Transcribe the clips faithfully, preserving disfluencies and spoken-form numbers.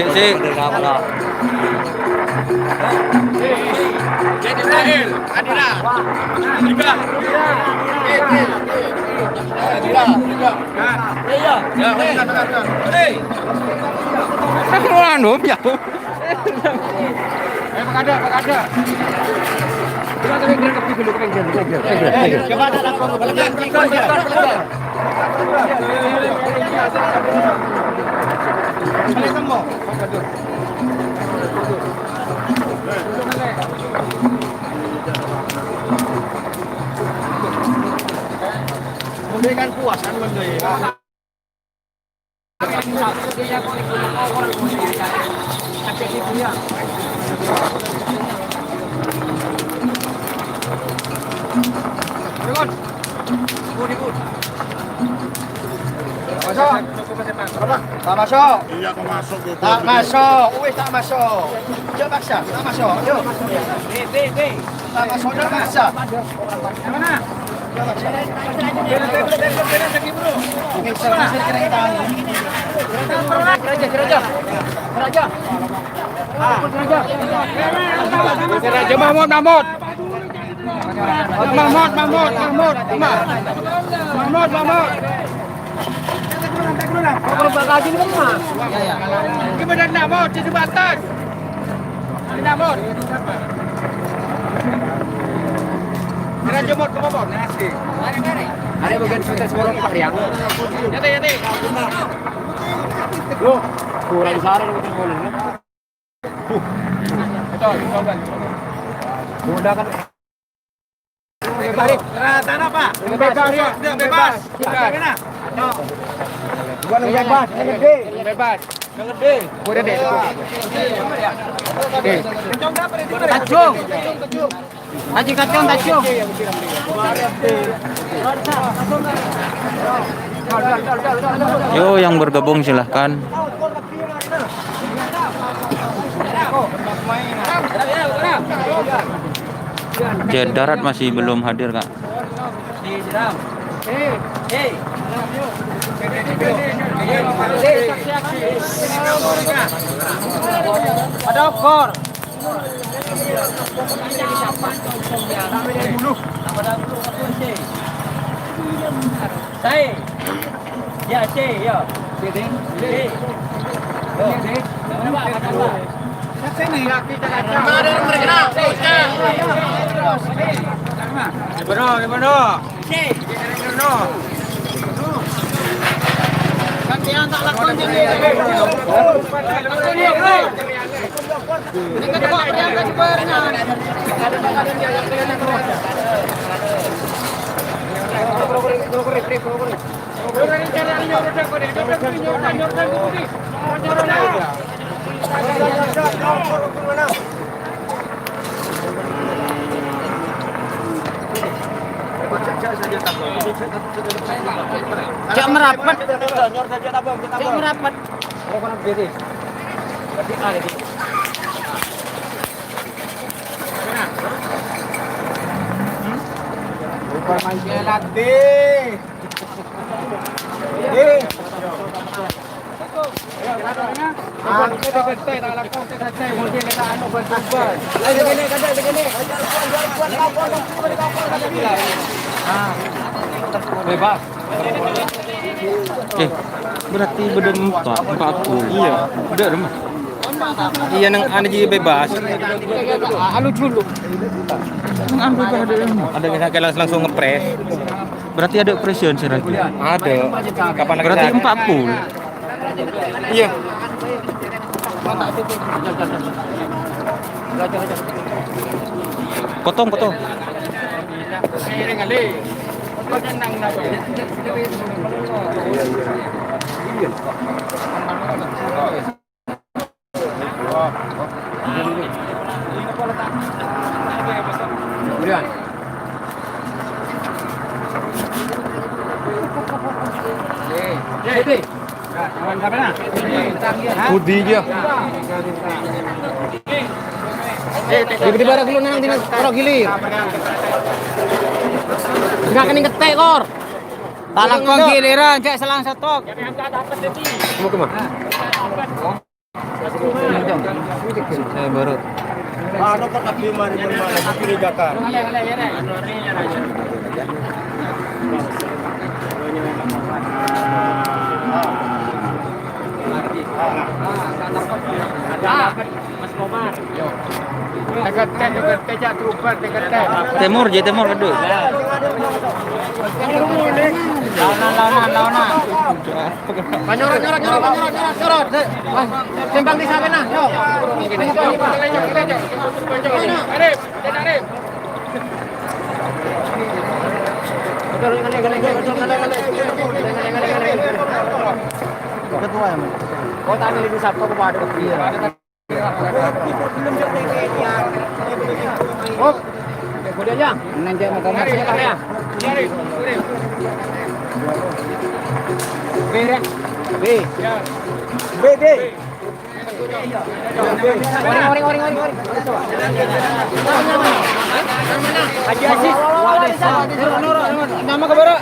Sik, sik. Anu, ya. Eh, Pak Kadek, Pak Kadek. Coba, coba, coba, coba. Coba, coba, coba, coba. Mulai kan puas kan, Bang, ya? Masuk. Apa? Tak masuk. Iya, kok masuk, Bu? Tak masuk. Wis, tak masuk. Coba paksa, tak masuk. Yuk. Tak masuk, coba paksa. Yang mana? Raja, Raja. Raja. Raja Mahmud, Mahmud. Mahmud, Mahmud, Mahmud. Mahmud, Mahmud. Gimana nak, Mahmud? Di jembatan. Ada bagian sekitar sepuluh empat ya. Yati, yati. Loh, kurang sarang kita boleh. Betul, betul, betul. Udah kan. Bebas. Rata apa? Bebas, ya. Bebas. Bebas. Bukan bebas, yang gede. Bebas. Yang gede. Udah deh. Oke. Kacung. Haji Kacung, Kacung. Yo, yang bergabung silahkan. Jaya Darat masih belum hadir, Kak. Ada okor. Saya. Ya, C, ya. C, D. C. Yo. C, D. Mana, Pak? Mana, Pak? Sini. Gimana, gimana? C. Gimana? Gantian tak lakon jadi. Ini kan Pak, yang kan Pak, ini. Cak merapat. Cak merapat. Berarti A ini. Bukan main latih. Bebas. Eh, berarti bâdâ empat, empat puluh. Iya. Bâdâ, Mas. Iyâ, neng anu jiyâ bebas. Anu dulu. Neng anu bebas ada. Ada yang kayak langsung, langsung ngepres. Berarti ada operation sih lagi. Ada. Kapan lagi? Berarti ada? Empat puluh. Iyâ. Potong, potong. Budi dia. Tiba-tiba ada keluar nang dina, kalau gilir. Nggak kena ketek, Kor. Talakon giliran, cek selang setok. Mau kemana? Eh, baru. Anu kok Nabi mari, mari, mari, mencurigakan. Temor, je temor, aduh. Laonan, laonan, laonan. Nyorot, nyorot, nyorot, nyorot, nyorot, nyorot. Wah, simpang di sana, nah. Yo. Ketua ya, Mas? Kota ini di Sabtu kemarin. Iya. Oh, boleh aja. Nanti mau komen. Iya, iya. B, ya. B. B, B. Oring, oring, oring, oring, oring. Haji Aziz. Nama ke barat?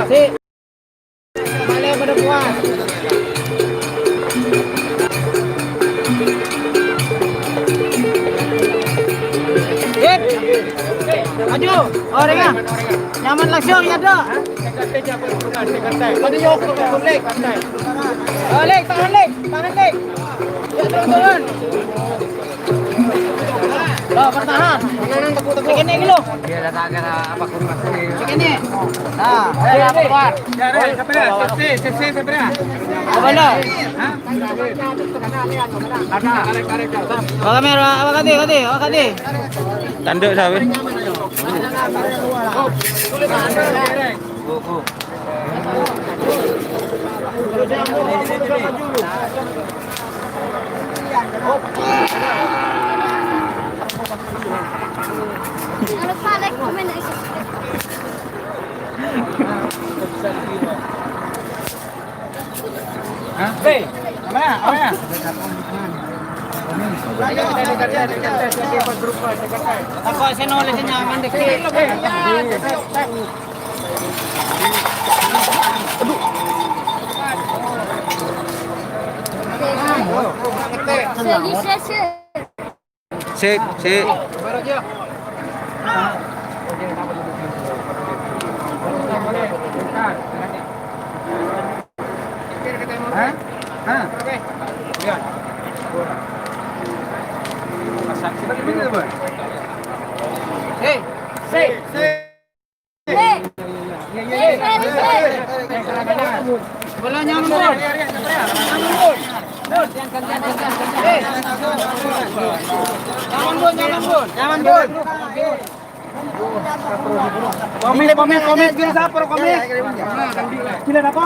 Si. Balik pada puas. Sip. Maju. Orangnya. Nyaman langsung ya, Dok. Maju, yuk, Lek. Oh, Lek, tahan, Lek. Tahan, Lek. Ya, turun, turun. Loh, bertahan. Kene iki lho. Kene. Nah, ayo, keluar. Apa lo? Apa kamera? Apa kati? Kati? Apa kati? Tanduk sawi. Jangan lupa like, komen, dan subscribe. Hah? Hei, mana? Mana? Aku saya nulis nyaman deh. Aduh. Sini, sini, sini. Sik, sik. Hah? Hah? Hei, sik. Bola nyaman, Bun. Nyaman, Bun. Bun. Nyaman, Bun, nyaman, Bun. Nyaman, Bun. Komen, komen, komen, gila siapa, komen? Gila apa?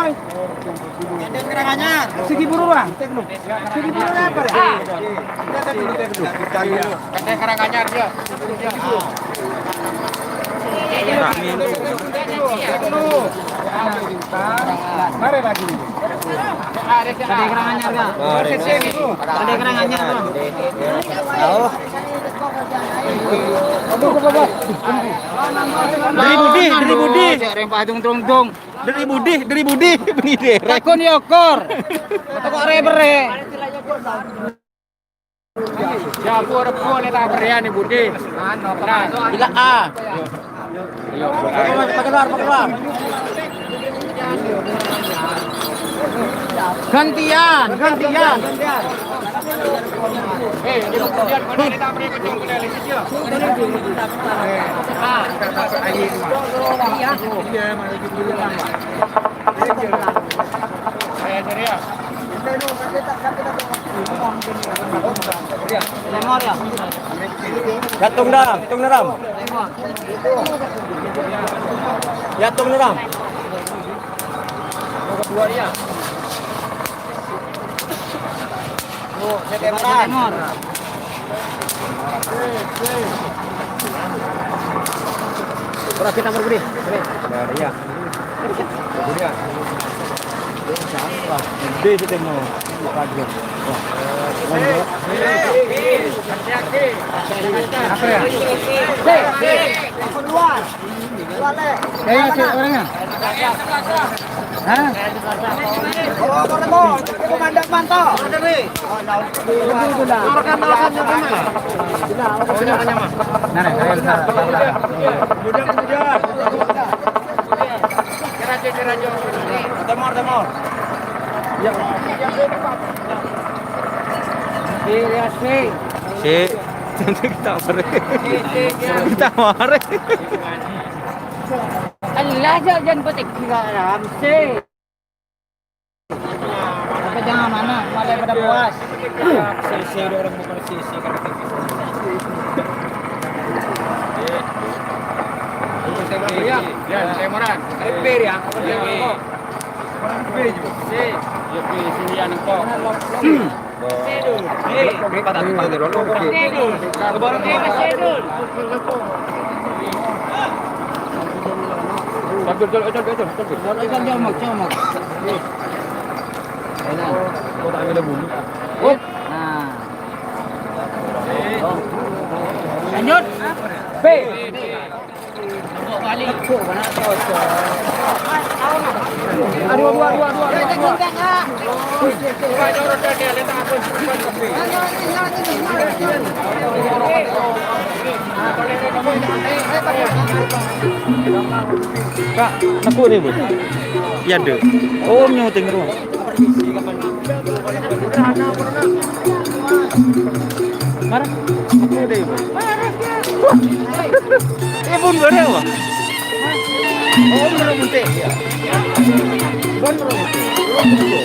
Kurang anyar. Sigi buru, Bang. Sigi buru apa, ya? Kita dulu, kita dulu. Kita dulu. Katanya kurang anyar dia. Mari lagi. Ada kurang anyar, Kak? Ada kurang anyar, Kak? Dari Budi, dari Budi. Cek rempah dong, dong, dong. Dhâri budi, dhâri budi, bânnè dârâ. Takon yokor. Toko' rè-bherrè. Ya, bu, rebbu, oleh tak berian, Ibu Di. Nah, tiga A. Ayo, pakeluar, pakeluar. Gantian, gantian. Eh, ini kemudian mana kita beri kecil ke dalam kecil. Ah, ayo. Ayo, Surya. Yâ, tong dâ', tong dâ', Ram. Yâ, tong dâ', Ram. Ora kita pergi. Iya. Gede sih, Temo. Kaget. Wah. Apa ya? Saya ngasih orangnya. Hah? Oh, Temo. Komandan mantap. Nah, nah, saya bisa. Temor, temor. Ya. Si, si. Kita mare. Kita mare. Allah, jangan petik kira Ramsey. Tapi jangan mana, malah pada puas. Sisi, ada orang bukan sisi, kan? Ya, ya, temoran. Hampir, ya. Ya, ya, sini, ya, nengko. Nah. Lanjut. B. Aduh, aduh, aduh, aduh, aduh, aduh. Kak, nepo nè, Bu? Iyâ, Dek. Oh, nyoteng rowa. Mara. Oke deh. Eh, pon bârâ, wah. Oh, bârâ mènta. Pon bârâ mènta.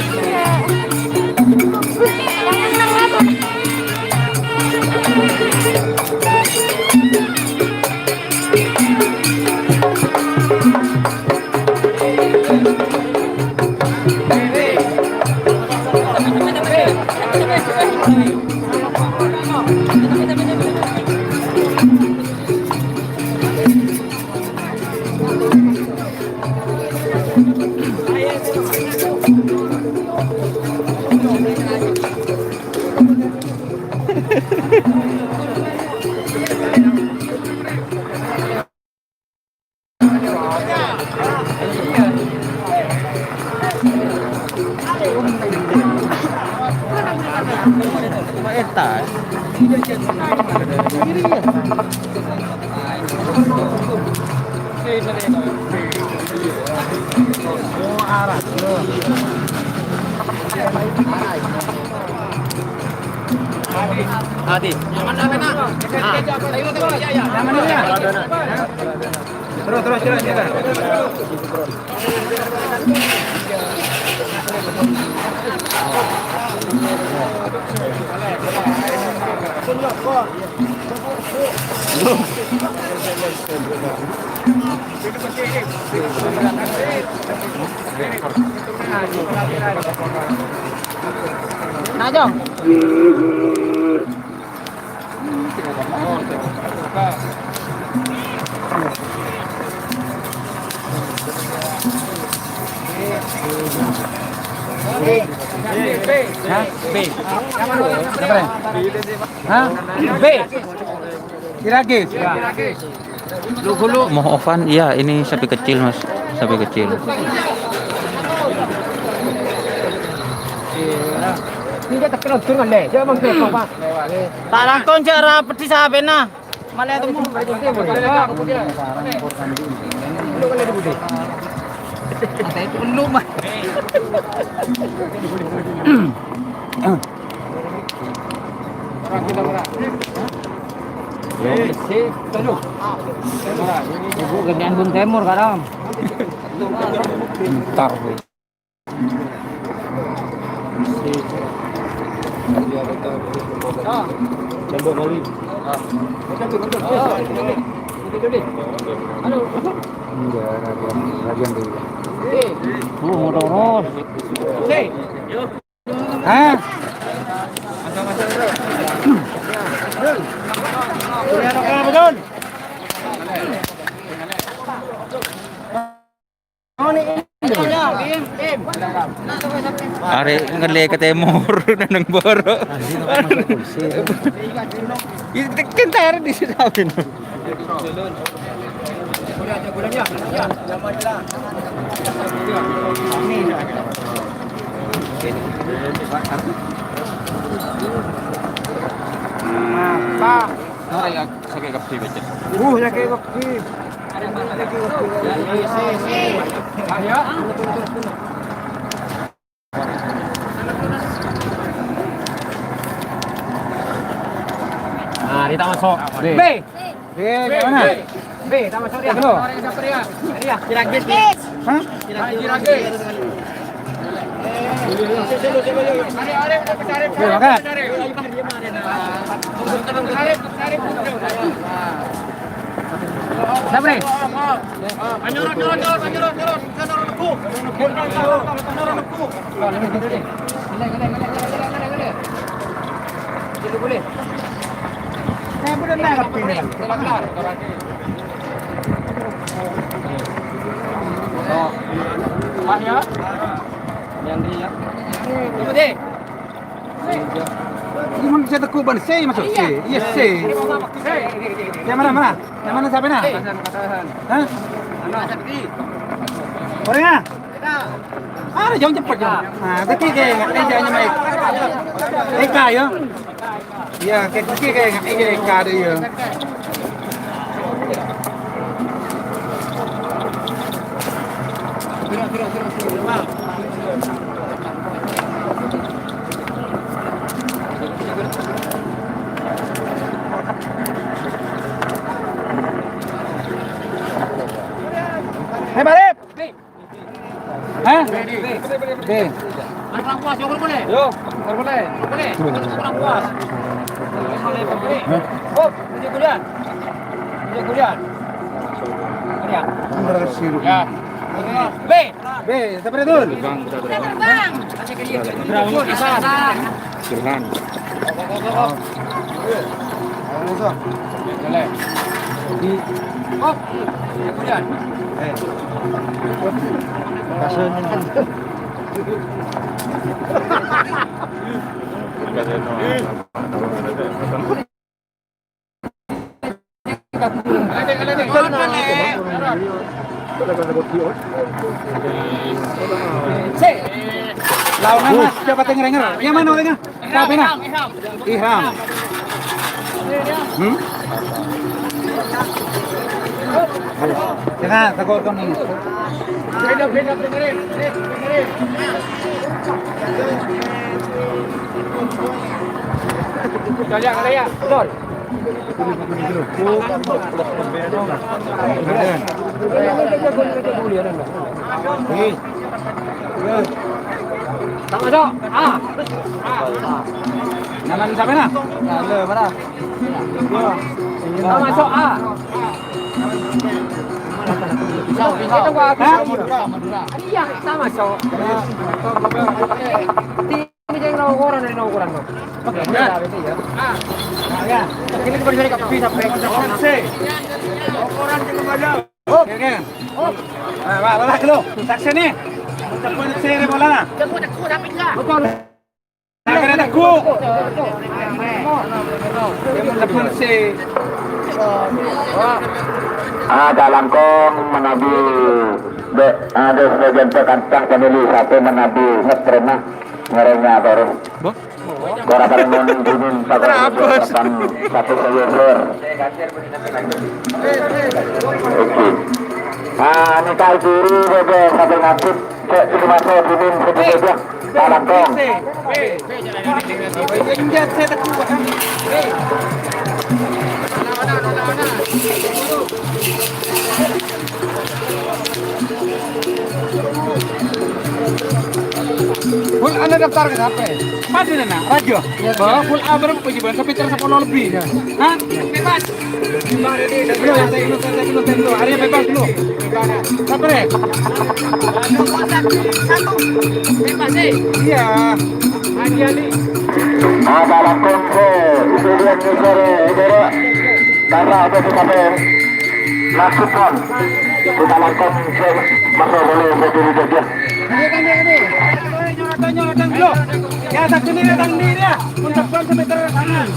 Adi. Yang mana, mana? Ah. Yang mana, ya? Terus, terus, jalan, jalan. Nah, Jong. Hah? B. Apa, Bre? Hah? B. Siragis. Mohon, iya, ini sapi kecil, Mas. Sapi kecil. Ta' langkong jhâ' ra peddhi sapèna. Malè temmo. Ibu gantian Bun Temur, kadang. Entar. Enggak, ragian, ragian dulu. Oh, mau terus. Hah? Arè' ngallè ka tèmor, neng bârâ'. Itu kan tarè di sini. Apa? Sakè' kabbhi, Bacet. Uh, sakè' kabbhi. Nah, kita masuk. B. B. B, gimana? B, kita masuk, ya. Belum. Iya, kira-kira. Hah? Kira-kira. Oke, makan. Sabrè. Cuma bisa tekuk ban C masuk C. Iya, C. Ya, mana, mana? Yang mana, siapa, nah? Hah? Orangnya? Ah, jauh cepet, jauh. Nah, tadi kayak nggak, eh, jangan main. Eka, ya? Iya, kayak, kayak, kayak, kayak Eka ada, ya. Hei, Barip! Hah? B. Kurang puas, yo, kurang boleh. Yo, kurang boleh. Boleh. Kurang puas. Boleh, boleh. Hah? Oh, ini Julian. Ini Julian. Julian. Ya. B. B, siapa itu? Bang, kita terbang. Terbang. Firman. Lawan Mas, siapa yang ngerenger? Yang mana orangnya? Siapa ini? Ihram. Hmm? Jangan, takut kau nih. Beda, beda, dengerin. Dengerin. Udah lihat, udah lihat. Betul. Sama dong. A. A. A. Nama siapa, nah? Halo, mana? Sama masuk, A. Itu gua. Hah? Iya, sama masuk. Ini yang nokoran, dari nokoran, no. Oke, ya. Ini cuma dari kopi sampai. Oke, oke. Nah, Pak, lelah dulu. Saksi nih. Cepat sini, bola. Betul. Nah, kena teguh. Cepat sih. Ada langkong manabi. Bâ', ada sebagian pekancang pemilih satu menabi ngetrena ngerenya terus. Boh? Para penonton dingin, sabar, sabar, sabar, sabar, sabar. Oke. Nah, ini kali diri, sabar, sabar, ngadep. Cek, terima kasih, dingin, sedikit, ya. Talangkong. Full A daftar ka sapa? Padâ, na', Rajâ. Bâ, full A bârâmpa jiyâ, Bang? Sampai ter sapolo lebbi. Hah? Bebas. Dulu, ya, saya dulu, saya dulu, saya dulu. Arya bebas dulu. Sabar, ya. Satu. Bebas, eh. Iya. Haji Ali. Ada langkong ke, itu dia ngejar, eh, Doro. Karena ada di samping. Masukkan. Kita langkong ke, masuk boleh berdiri saja. Ini, ini, ini. Datang, datang, datang dulu. Ya, datang sini, datang sini, ya. Untuk bang semeter kanan.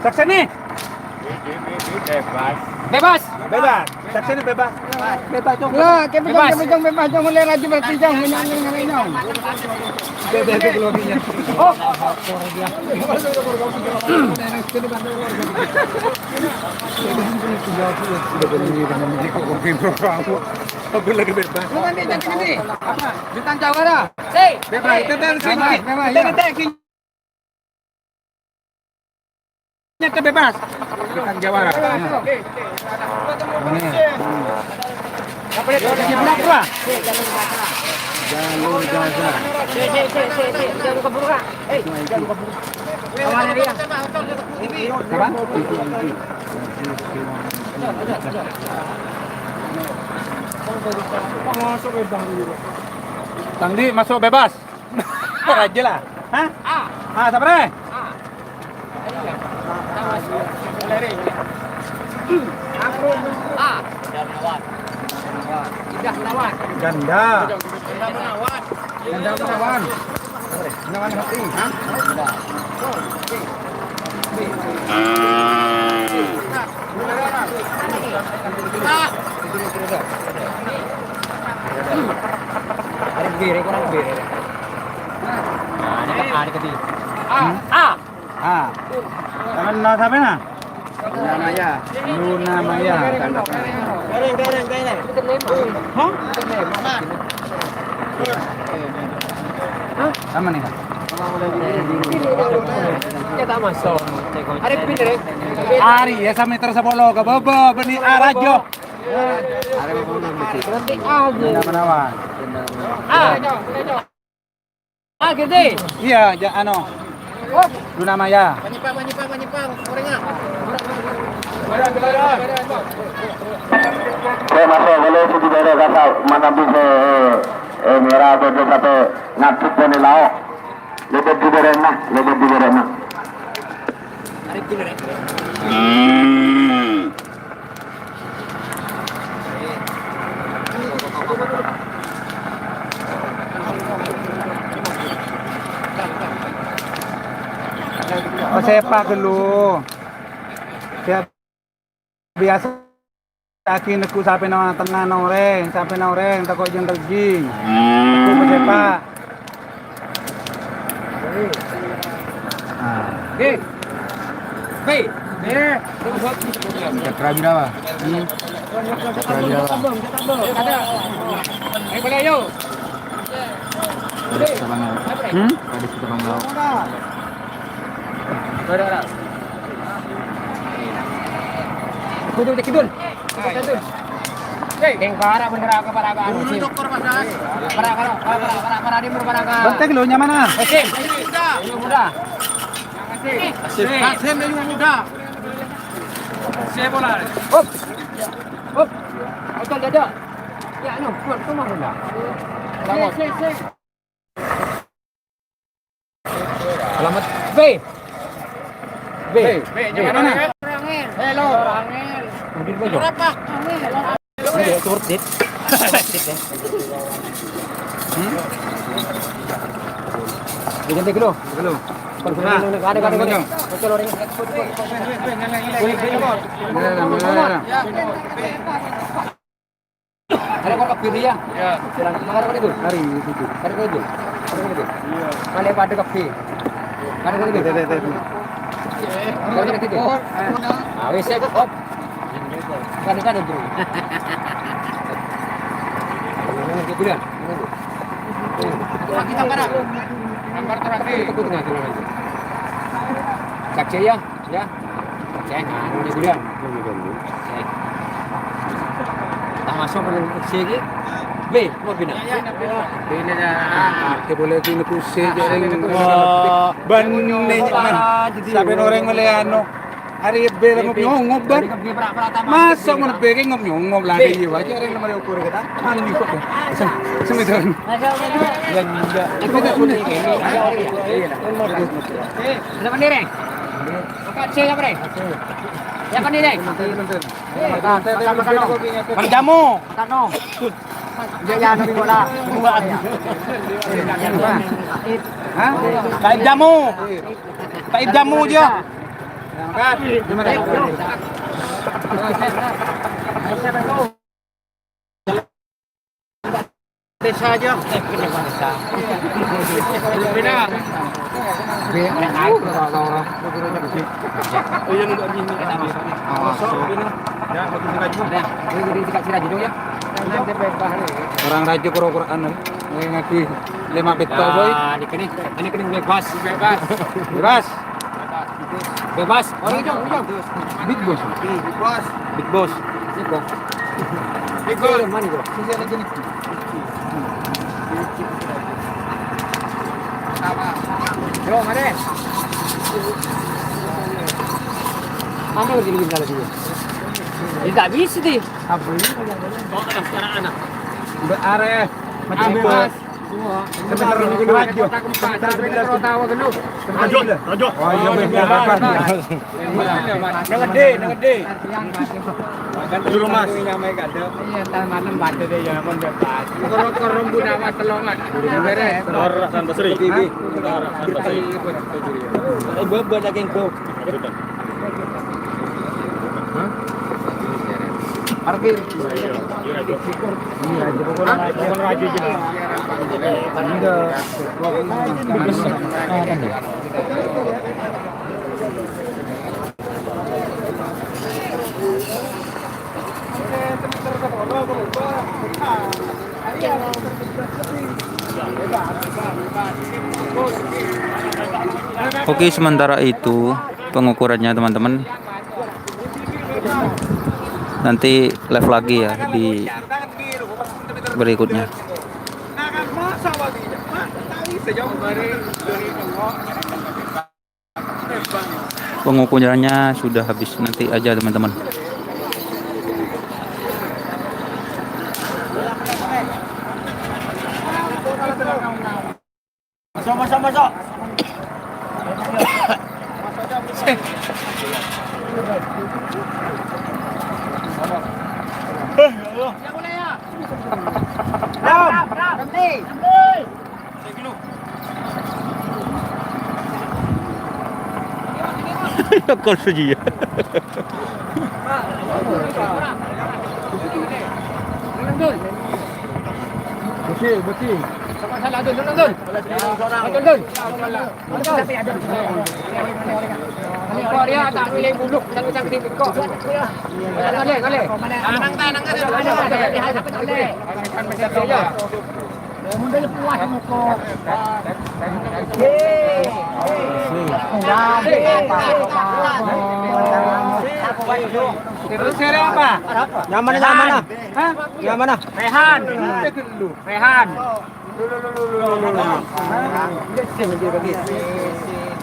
Saksèna? Bebas. Bebas. Saksèna bebas. Bebas, Cong. Lah, kèmè, Cong, bebas. Kèmè, Cong, bebas, Cong. Oleh Raja Berarti, Cong. Bebas, bebas, bebas. Oh. Aku lagi bebas. Lu nanti jangan gini. Apa? Bintang Jawara. Bebas, bebas, bebas, bebas, ya. Nyata bebas. Bintang Jawara. Ini. Pura-pura. Jalur Gaza. Apa? Tang Di masuk bebas. Aja lah. Hah? A. A, sapa, Re? A. A. Indah Menawan. Ganda. Ganda Menawan. Ganda Menawan. Menawan hati. Hah? Ada kebiri, kurang kebiri. Nah, ini Pak, ada kebiri. A. A. A. Sampeyan, sampeyan, nah? Luna Maya. Luna Maya. Hah? Sama nih, Kak. Kita masuk. Arè pinter, ya? Arè, ya, sameter sapolo ka bâbâ, bânnè arajo. Berarti A, Luna Menawan. A. A, gitu. Iya, ja, anu. Luna Maya. Manyepang, manyepang, manyepang. Orangnya. Saya masuk dulu, saya tidak ada kata, mana bisa, eh, eh, merah, atau dia kata, ngadep dari laut. Lebih di berena, lebih di berena. Oh, sepak dulu. Siap. Biasa lagi neggu' sapèna tengnga orèng, sapèna orèng tako' jhâng kelghi. Neggu' sepak. Nah. Oke. Oke. Cakra Birawa. Hmm. Cakra Birawa. Ayo, boleh, ayo. Kadis Tabangau. Hmm? Kadis Tabangau. Kidul, kidul. Keng para bener apa para apa anu sih? Para, para, para, para, para, para, para, para, para. Benteng lo, nyaman, ah. Eh, Sim. Ini muda. Asif. Asif. Kasim ini muda. Saya bola. Hop. Hop. Oke, dada. Ya, anu, buat tuh mah muda. Selamat. Sik, sik, sik. Selamat. B. B. B, B, B, jangan mana? Angel. Hello. Angel. Mungkin gua, Jo. Berapa? Angel. Iya, worth it. Worth it, ya. Hmm? Ganti dulu. Dulu. Nah, ada, ada, ada. Betul, orang. Ada kok kebiri ya? Ya. Silakan. Mana kok itu? Hari itu. Hari itu. Hari itu. Iya. Kali pada kopi. Hari itu. Ada kok itu. Ah, wis, op. Kan, kan, bro. Gitu ya. Kita mana? Gambar terakhir. Itu tengah, tengah. Saksi ya, ya. Saksi, anu, gitu ya. Saksi. Tak masuk ke kursi lagi. B, mau pindah. Ini dah. Kita boleh di kursi, jadi, wah, ban ini, man. Sampai orang melihat, no. Arè bhâi la ngop-nyongop, Bang. Masa' mon bhâi ngop-nyongop la, iyâ, wajâ arè lemari ukur kita. Mandi kok. Sem-, semeton. Ya, enggak. Siapa nih, Reng? Siapa nih, Reng? Bang Jamu. Ya, ya, tapi bola. Hah? Bang Jamu. Pak Ibnu Jamu aja. Desa aja. Beda. Iya, nggak gini. Awas. Ya, betul, betul. Udah, ini dikasih lagi dong, ya. Orang raja kura-kuraan, eh. Ini ngaku lima peta, boy. Nah, ini kene, ini kene bebas. Bebas. Bebas. Bebas. Orang hijau, hijau. Big Boss. Big Boss. Big Boss. Big Boss. Big Boss. Mana itu? Sisi ada jenis. Yo, mari. Mana lagi, lagi, lagi? Ini tak habis, nih. Apa ini? Oh, ada sekarang anak. Mbak Are, macam bebas. Semua. Sebentar, ini lagi. Lanjut, lanjut. Oh, iya, benar, benar. Nang gedhe, nang gedhe. Juru Mas. Iya, entar malam pada deh, ya, mon bebas. Koro-koro Bu Nawa telongan. Beres. Tor Hasan Basri. Tor Hasan Basri. Eh, Bu, Bu, ada kengko. Parkir. Oke, sementara itu pengukurannya, teman-teman. Nanti live lagi ya di berikutnya. Pengukurannya sudah habis, nanti aja, teman-teman. Masuk, masuk, masuk. Ram, Ram, berhenti. Kol saja ya. Betul, betul. Sama-sama, Dul, Dul, Dul. Dul, Dul. Dul, Dul. Kok dia tak pilih buluk, tak bisa pilih kok. Kale, kale. Tanang, tanang, kale. Kale. Terus seri apa? Nyaman, nyaman, ah. Hah? Nyaman, ah. Rehan. Rehan.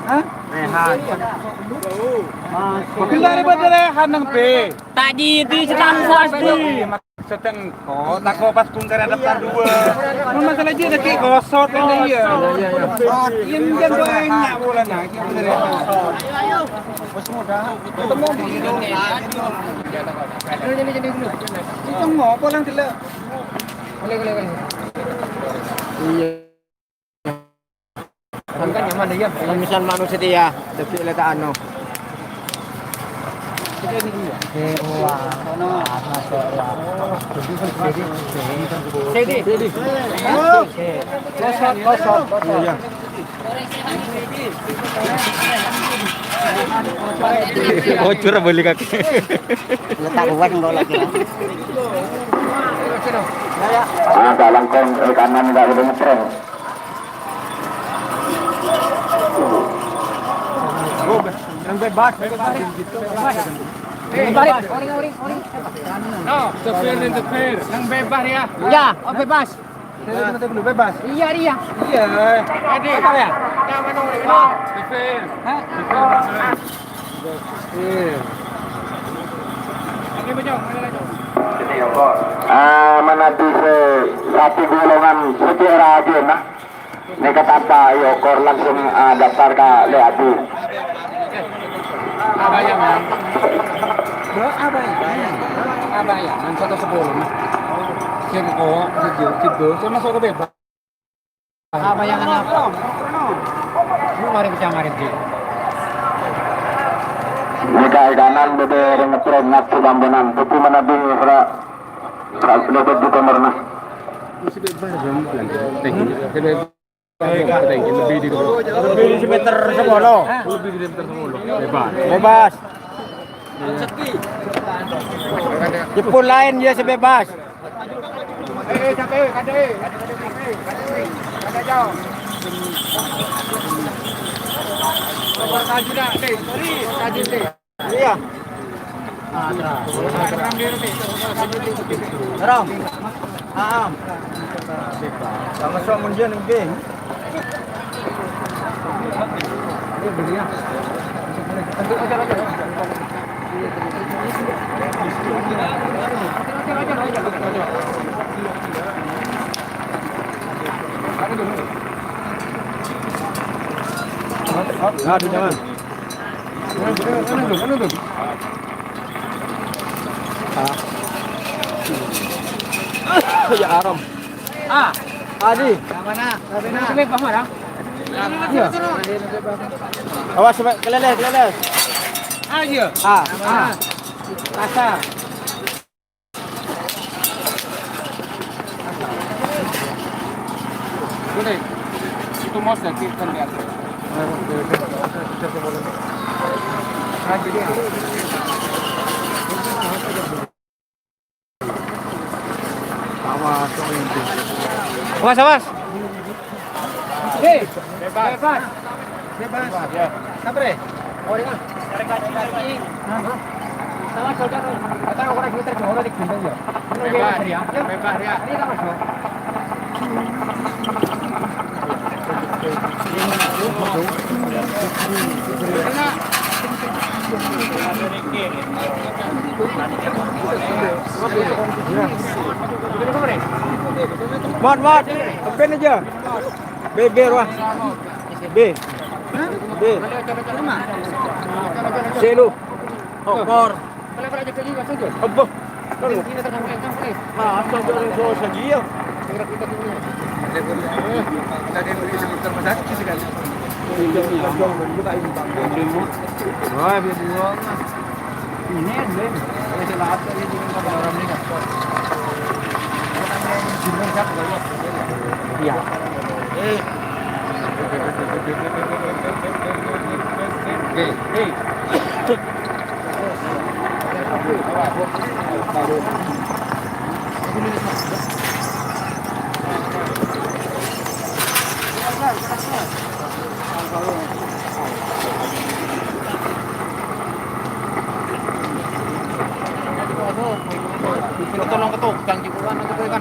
Hah? Rehan. Bukan daripada Rehan nang B. Tadi itu sedang pasti. Sedang kok, tak kok pas bongkar ada part dua. Mun masalah dia ada kayak gosot kan iya. Iya, iya. Yang dia banyak bulan lagi bener ya. Ketemu di sini. Ini mau apa lang sila? Boleh, boleh, boleh. Iya. Angkat Misal manusia dia, tapi letak anu. Sini. Kosong, kosong, kosong. Iya. Bocor balik kaki. Letak uang kalau lagi. Ada langkong, eh, kanan nggak boleh ngetreng. Yang bebas, bebas. Bebas. Oring, oring, oring. No, the fair, the fair. Yang bebas ya. Ya, oh, bebas. Saya cuma dulu bebas. Iya, iya. Iya. Ada. Apa ya? The fair. Hah? The fair. Ah, manabi se sati golongan setiara aja, nah. Nèka tanpa èokor langsung, ah, daftar ka Lè Adi. Abaya, Mang. Bro, abaya. Abaya, Mang, satu sepuluh, Mang. Sing kok, gitu, gitu. Saya masuk ke bebas. Abaya kenapa? Lu mari pecah mari, Ji. Nèka è kanan bâdâ rèng ngeprèng ngadhep ambunan. Buku mana bing, Fra? Fra, dapat di kamarna. Masih bebas, Bang. Thank you. Lebih di Lebih semeter sepuluh. Lebih dari meter sepuluh. Bebas. Bebas. Jepun lain dia sebebas. Eh, eh, sampai, eh, kada, eh, kada, kada, kada, kada, kada, jauh. Nomor tujuh dah, eh, sorry, tujuh, eh. Iya. Ram. Am. Sama-sama dia nengke. Aduh, jangan. Ah. Ya, haram. Ah. Adi. Yang mana? Yang mana? Ini bebas, Bang. Iya. Awas, sampai keleleh, keleleh. Ah, iya. Ah. Yang mana? Ah. Kasar. Boleh. Itu mau sedikit kan di atas. Awas, awas. Hei, bebas. Bebas. Bebas. Ya. Sampai. Oh, ini. Bebas, ya. Bebas, ya. Ini, Mas. Mot, mot, kempin aja. B, B, wah. B. B. Selu. Opor. Apa? Nah, apa yang susah dia? Wah, dia buang. Ini, ini. Ini latih ini, orang ini. Iya. Oke. Tolong ke tukang, Cik. Bukan, itu kan.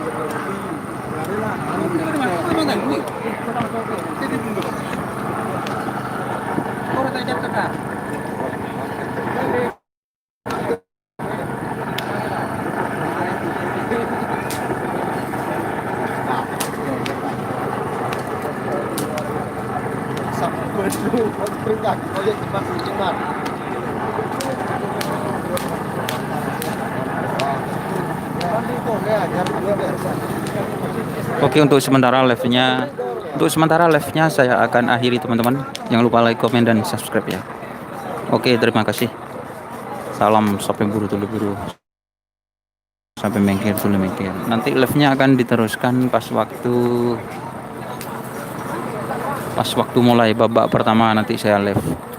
Oke, untuk sementara live-nya Untuk sementara live-nya saya akan akhiri, teman-teman. Jangan lupa like, komen, dan subscribe, ya. Oke, terima kasih. Salam sampè buru tolè buru. Sampè mèngkèr tolè mèngkèr. Nanti live-nya akan diteruskan pas waktu, pas waktu mulai babak pertama nanti saya live.